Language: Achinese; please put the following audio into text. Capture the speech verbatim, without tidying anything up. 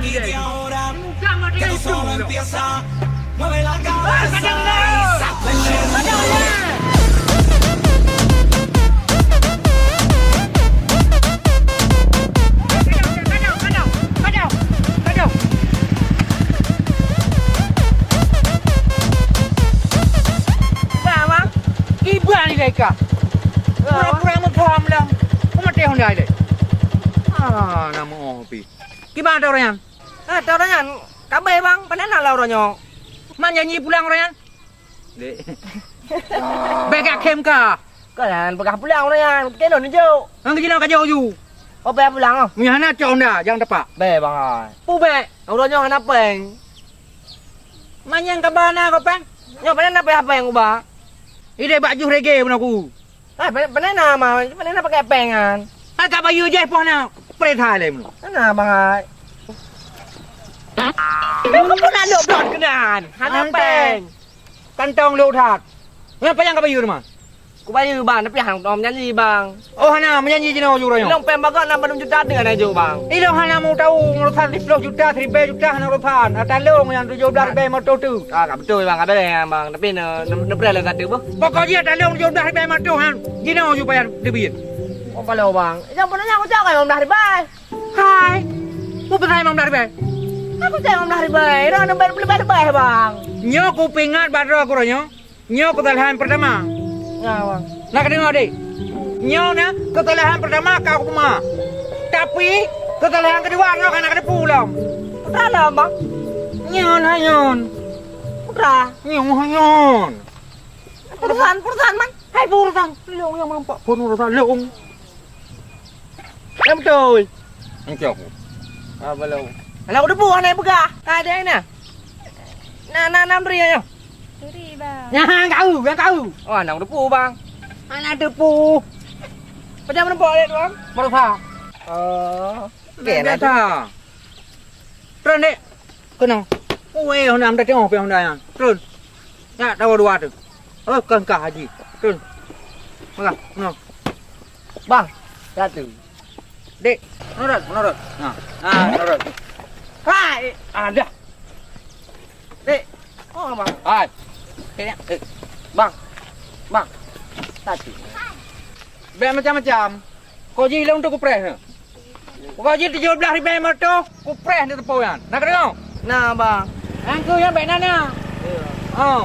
Y ahora que todo empieza, mueve la cabeza y sacúdela. Iban ilai ka. Pura-pura meuphom lam. Peumeutéh Honda ilai. Ah, na meu'oh pih. Kiban ata uroe nyan? Ah, ata uroe nyan. Ka abéh, Bang. Pane na lam uroe nyoe? Man janji pulang uroe nyan? Dek. Bèk gak khem ka. Kon nyan peugah pulang uroe nyan. Keunoe neujok. Ngon keunoe ka jok ju. Oh, bèk pulang, oh. Meunyo hana cok Honda, jangan tepak. Bèk, Bang, ai. Pu bèk. Uroe nyoe hana péng. Man nyang kaba na keu péng? Nyoe pane na payah péng uba? Ideh bak juh reggae bunoe ku. Ah, pane, pane na ma, pane na pakai péng nyan. Hai ka bayeue jih poh na, preh hai lé meunoe. Hana, Bang, hai. Kau pun nak lok blon keunan. Hana péng. Kantong lok that. Nyan payah ka bayeue teuma. Ku bayeue, Bang, tapi hana tom janji, Bang. Oh, hana meujanji jinoe uroe nyoe. Ilong péng bagoe na bandum juta teuh hana jok, Bang. Ilong hana meu tau urusan siplôh juta, siribèe juta hana urusan. Ata lôn nyang tujoh blah ribèe moto teuh. Ah, ka beutôi, Bang, ka beureh nyan, Bang. Tapi ne, ne, neupreh lé ka teuh boh. Pokok jih ata lôn tujoh blah ribèe moto nyan. Jinoe ju payah teubiet. Oh, kalau, Bang. Nyang peunoh nyang ucok kan lima belas ribèe. Hai. Peue peugah lima belas ribèe? Aku cok lima belas ribèe. Dah neubat lima belas ribèe, Bang. Nyoe kupeuingat bak droe keuh uroe nyoe. Nyoe keusalahan peurtama. Ya, Bang. Na kadeungoe, Dek? Nyoe na keusalahan peurtama ka kuteuma. Tapi, keusalahan keudua nyoe hana kateupeue lom. Peue lom, Bang? Nyoe na nyoe. Peue? Nyoe nyoe. Urusan, urusan, man. Hai, urusan. Lôn nyang mampak phôn urusan lôn. Nyang beutôi. Engkau. Ah, belum. Alah, udah buah naik begah. Ka ada na. Na, na, na, beri ya. Beri, Bang. Nyang kau, nyang kau. Oh, anak udah buah, Bang. Anak debu. Macam mana buat dia, Bang? Merusak. Oh. Biasa. Trôn, Dek. Keunoe. Wéh, Honda, Honda tengok, Honda nyan. Trôn. Ya, tawa dua tu. Oh, kah, kah, Haji. Trôn. Maka, no. Bang, satu. Dek, menurut, menurut. Nah, nah, menurut. Hai, ada. Dek, oh, Bang. Hai. Kayaknya, eh, Bang. Bang. Satu. Bèk macam-macam. Kok jih lôn tu kupreh na. Kok jih tujoh blah ribèe moto, kupreh na teupeu nyan. Na keudroe? Na, Bang. Nyang keu nyan bèk na na. Ya. Oh.